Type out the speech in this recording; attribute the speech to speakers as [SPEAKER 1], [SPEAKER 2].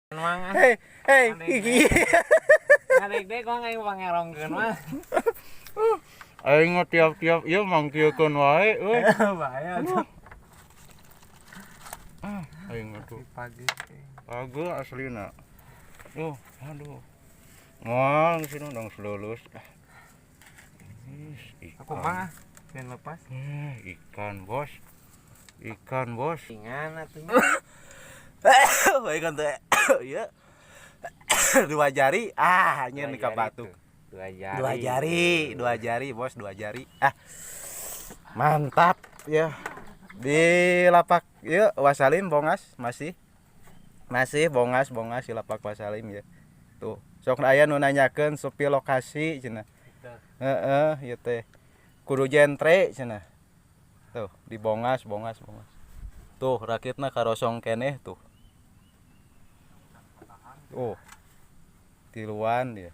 [SPEAKER 1] Mang.
[SPEAKER 2] Hei, hei, iki.
[SPEAKER 1] Ngadek-dek mah aing pangerongkeun mah.
[SPEAKER 3] Aing mah tiap-tiap ieu mangkiekeun wae euy.
[SPEAKER 1] Bahaya tuh.
[SPEAKER 3] Ah, aing mah tuh.
[SPEAKER 1] Pagi.
[SPEAKER 3] Pageuh aslina. Duh, aduh. Moal sini dong lulus. Ah. Ih,
[SPEAKER 1] Aku
[SPEAKER 3] ikan.
[SPEAKER 1] mah dan lepas.
[SPEAKER 3] Eh, ikan, Bos. Ikan, Bos.
[SPEAKER 1] Ringan atuh.
[SPEAKER 2] Ikan teh ieu. Dua jari, ah, nyeun ka batuk.
[SPEAKER 1] Dua jari.
[SPEAKER 2] Dua jari, dua jari, Bos, dua jari. Ah. Mantap ya. Di lapak ya Wasalim Bongas masih masih Bongas Bongas di lapak Wasalim ya. Tuh, sok aya nu nanyakeun sepi lokasi cenah. Heeh, ieu teh. Kudu jentre cenah. Tuh, di Bongas, Bongas, Bongas. Tuh, rakitna karosong keneh tuh. Tuh. Tiluan dia.